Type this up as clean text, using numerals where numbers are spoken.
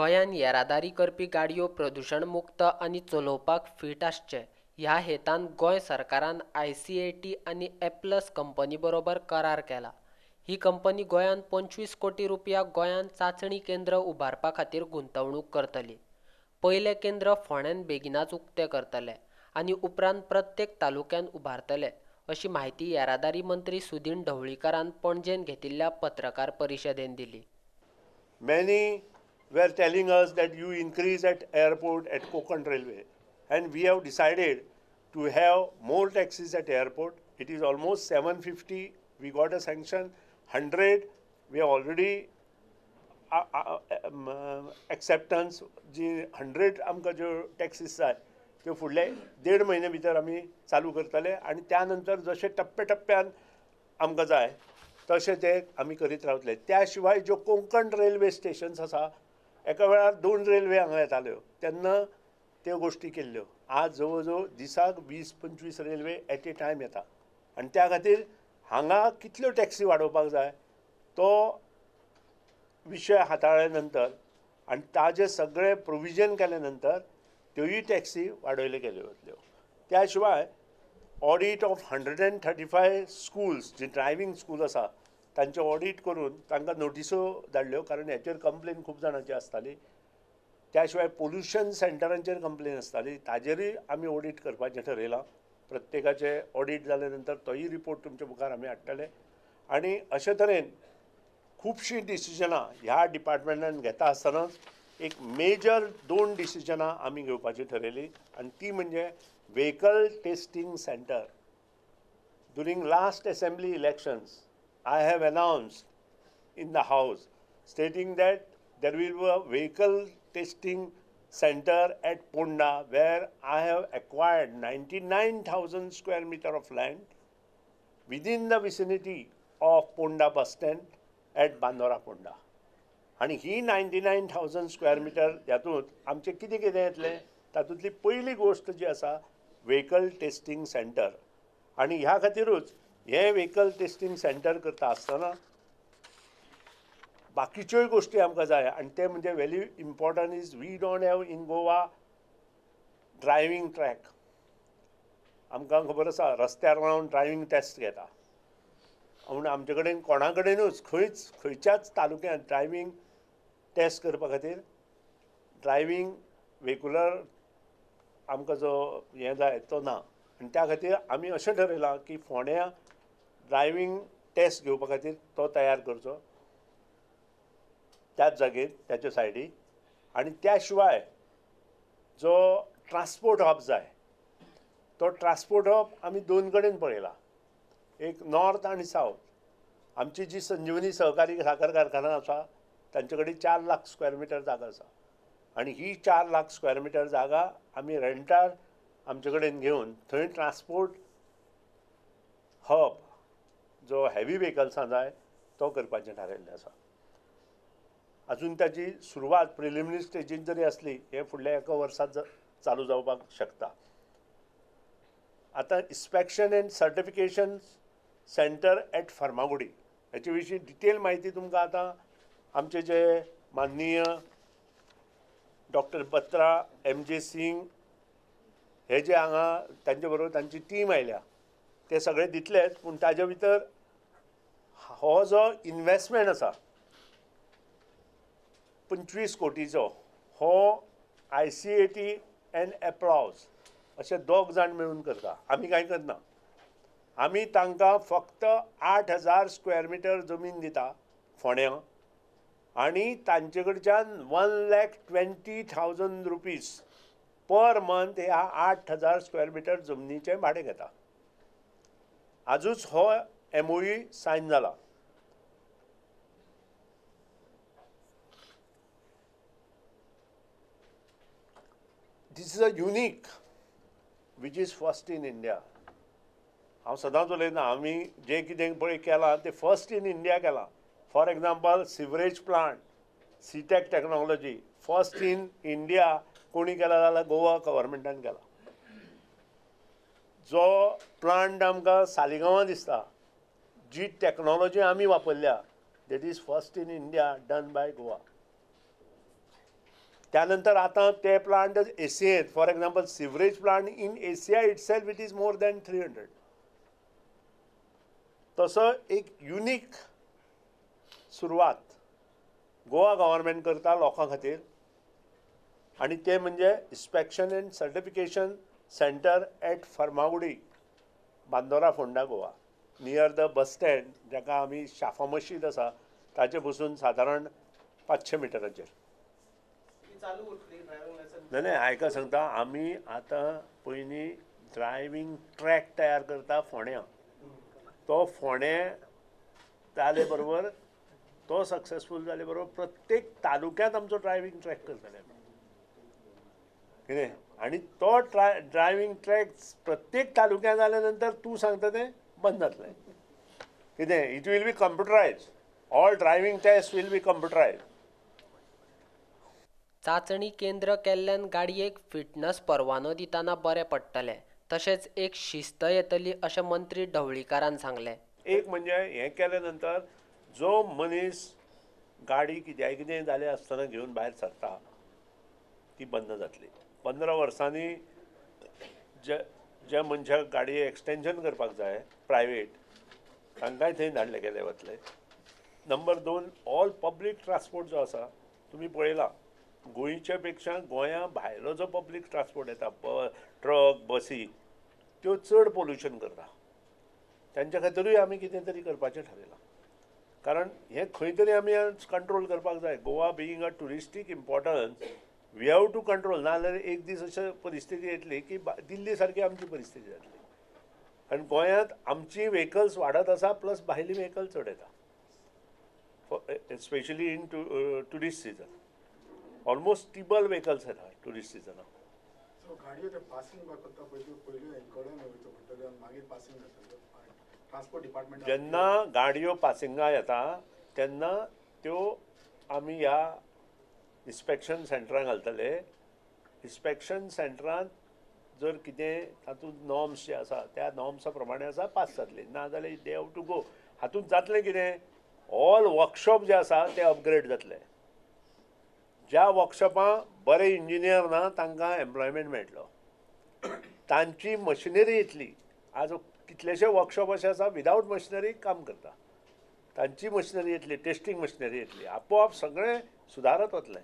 गोंयांत येरादारी करपी गाडयो प्रदुशण मुक्त आनी चलोवपाक फीट आसचे ह्या हेतान गोंय सरकारान ICAT आनी एप्लस कंपनी बरोबर करार केला. ही कंपनी गोंयांत 25 कोटी रुपया गोंयांत चांचणी केंद्र उबारपा खातीर गुंतवणूक करतली. पयलें केंद्र फोंड्यान बेगिनाच उक्तें करतले आनी उपरांत प्रत्येक तालुक्यांत उबारतले अशी म्हायती येरादारी मंत्री सुदिन ढवळीकारान पणजेन घेतिल्ल्या पत्रकार परिशदेन दिली. Many were telling us that you increase at airport at Konkan Railway, and we have decided to have more taxis at airport. It is almost 750. We got a sanction 100. We have already acceptance. Ji 100 आमकां ज्यो taxes जाय त्यो फुडले 1.5 म्हयने भितर आमी चालू करतले आनी त्या नंतर जशे टप्प्या टप्प्यान आमकां जाय तशें ते आमी करीत रावतले. त्या शिवाय ज्यो कोंकण रेल्वे स्टेशन्स आसा, एका वेळार 2 रेल्वे हांगा येताल्यो तेन्ना त्यो गोश्टी केल्ल्यो. आज जवळ जवळ दिसाक 20-25 रेल्वे एट ए टायम येता आनी त्या खातीर हांगा कितल्यो टॅक्सी वाडोवपाक जाय तो विशय हाताळ्ळे नंतर आनी ताजे सगळे प्रोविजन केले नंतर त्योय टॅक्सी वाडयल्यो गेल्यो वतल्यो. त्या शिवाय ऑडीट ऑफ 135 स्कूल्स जी ड्रायव्हींग स्कूल आसा तांचे ऑडीट करून तांकां नोटिसो धाडल्यो, कारण हेचेर कंप्लेन खूब जाणांची आसताली. त्या शिवाय पोल्युशन सेंटरांचेर कंप्लेन आसताली, ताजेरूय आमी ऑडीट करपाचें ठरयलां. प्रत्येकाचें ऑडीट जाले नंतर तोय रिपोर्ट तुमच्या मुखार आमी हाडटले. आनी अशे तरेन खुबशीं डिसिजनां ह्या डिपार्टमेंटान घेता आसतनाच एक मेजर 2 डिसिजनां आमी घेवपाची ठरयली आनी ती म्हणजे vehicle testing centre. During last assembly elections I have announced in the house stating that there will be a vehicle testing center at Ponda where I have acquired 99,000 square meter of land within the vicinity of Ponda bus stand at Bandora Ponda. आनी ही 99,000 square metre हातूंत आमचें कितें कितें येतलें तातूंतली पयली गोश्ट जी आसा व्हेकल टेस्टिंग सेंटर. आनी ह्या खातीरूच हें व्हेकल टेस्टिंग सेंटर करता आसतना बाकीच्योय गोश्टी आमकां जाय आनी तें म्हणजे very important is we don't have in Goa driving track. आमकां खबर आसा रस्त्यार रावन ड्रायव्हींग टेस्ट घेता, पूण आमचे कडेन कोणा कडेनूच खंयच खंयच्याच तालुक्यांत ड्रायव्हींग टेस्ट करपा खातीर ड्रायव्हींग व्हेकुलर आमकां जो हें जाय तो ना. आनी त्या खातीर आमी अशें ठरयलां की फोंड्या ड्रायव्हींग टेस्ट घेवपा खातीर तो तयार करचो त्याच जागेर त्याच्या सायडी. आनी त्या शिवाय जो ट्रान्सपोर्ट हब जाय तो ट्रान्सपोर्ट हब आमी 2 कडेन पळयला, एक नॉर्थ आनी सावथ. आमची जी संजीवनी सहकारी साखर कारखाना आसा तांचे कडेन 4 लाख स्क्वेअर मिटर जागा आसा आनी ही 4 लाख स्क्वेअर मिटर जागा आमी रेंटार आमचे कडेन घेवन थंय ट्रान्सपोर्ट हब जो हेवी व्हेकल्सां जाय तो करपाचें थारायल्लें आसा. अजून ताची सुरवात प्रिलिमिनरी स्टेजीन जरी आसली हें फुडल्या एका वर्सांत चालू जावपाक शकता. आतां inspection and certification centre at Farmagudi हेचे विशीं डिटेल म्हायती तुमकां आतां आमचे जे माननीय डॉक्टर बत्रा, MJ Singh हे जे हांगा तांचे बरोबर तांची टीम आयल्या ते सगळे दितलेच, पूण ताजे भितर हो जो इन्वेस्टमेंट आसा 25 कोटीचो हो ICAT and applause अशे 2 जाण मेळून करता. आमी कांय करना, आमी तांकां फक्त 8,000 स्क्वेअर मिटर जमीन दिता फोंड्यां आनी तांचे कडच्यान 1,20,000 रुपीज पर मंथ ह्या 8,000 स्क्वेअर मिटर जमनीचें भाडें घेता. आजूच हो MOU sign जाला. This is a unique which is first in India. हांव सदांच उलयना, आमी जें कितें पळय केलां तें फर्स्ट इन इंडिया केलां. For example sewerage plant, CTEC technology first in India कोणी केला जाल्यार गोवा गव्हर्मेंटान केला. जो प्लांट आमकां सालिगांवां दिसता, जी टॅक्नोलॉजी आमी वापरल्या that is first in India done by Goa. त्यानंतर आतां ते plant एशियेंत, for example sewerage plant in Asia itself it is more than 300. तसो एक युनीक सुरवात गोवा गव्हर्मेंट करता लोकां खातीर आनी ते म्हणजे inspection and certification centre at Farmagudi, Bandora, Ponda, Goa, near the bus stand, जाका आमी शाफा मशीद आसा ताचे बसून सादारण 500 मिटराचेर. नाही नाही, आयका सांगता, आमी आतां पयलीं ड्रायव्हींग ट्रॅक तयार करता फोंड्यां. तो फोंडें जाले बरोबर, तो सक्सेसफूल जाले बरोबर प्रत्येक तालुक्यांत आमचो ड्रायव्हींग ट्रॅक करतले कितें. आनी तो ड्रायव्हींग ट्रॅक प्रत्येक तालुक्यांत जाल्या नंतर तूं सांगता तें बंद जातलें कितें. It will be computerise, all driving test will be computerise. चांचणी केंद्र केल्ल्यान गाडयेक फिटनस परवानो दितना बरें पडटलें, तशेंच एक शिस्त येतली अशें मंत्री ढवळीकारान सांगलें. एक म्हणजे हें केल्या नंतर जो मनीस गाडी कित्याय कितें जालें आसतना घेवन भायर सरता ती बंद जातली. 15 वर्सांनी जे ज्या मनशाक गाडी एक्सटेंशन करपाक जाय प्रायवेट, तांकांय थंय धाडले गेले वतले. नंबर 2, ऑल पब्लीक ट्रान्सपोर्ट जो आसा तुमी पळयला, गोंयच्या पेक्षा गोंया भायलो जो पब्लीक ट्रान्सपोर्ट येता, ट्रक बसी, त्यो चड पोल्युशन करता. तांच्या खातीरूय आमी कितें तरी करपाचें थारायलां, कारण हें खंय तरी आमी कंट्रोल करपाक जाय. Goa being a touristic importance, we have to control. नाजाल्यार एक दीस अशें परिस्थिती येतली की दिल्ली सारकी आमची परिस्थिती जातली. आनी गोंयांत आमची व्हेकल्स वाडत आसा, प्लस भायली व्हेकल चड येता, specially in tourist season. Almost triple vehicles येता ट्युरिस्ट सिजनाक. सो गाडयो ते पासिंग करता पयलीं पयलीं कडेन वयचो पडटलें आनी मागीर पासिंग जातलें. ट्रान्सपोर्ट डिपार्टमेंट जेन्ना गाडयो पासिंगा येता तेन्ना त्यो आमी ह्या इन्स्पेक्शन सेंटरान घालतले. इन्स्पेक्शन सेंटरांत जर कितें तातूंत नॉर्म्स जे आसा त्या नॉर्म्सा प्रमाणे आसा पास जातले, ना जाल्यार they have to go. हातूंत जातलें कितें, ऑल वर्कशॉप जे आसा ते अपग्रेड जातले. ज्या वर्कशॉपां बरे इंजिनियर ना तांकां एम्प्लॉयमेंट मेळटलो, तांची मशिनरी येतली. आज कितलेशे वर्कशॉप अशे आसा विदावट मशिनरी काम करता, तांची मशिनरी येतली, टेस्टींग मशिनरी येतली, आपोआप सगळें सुदारत वतलें.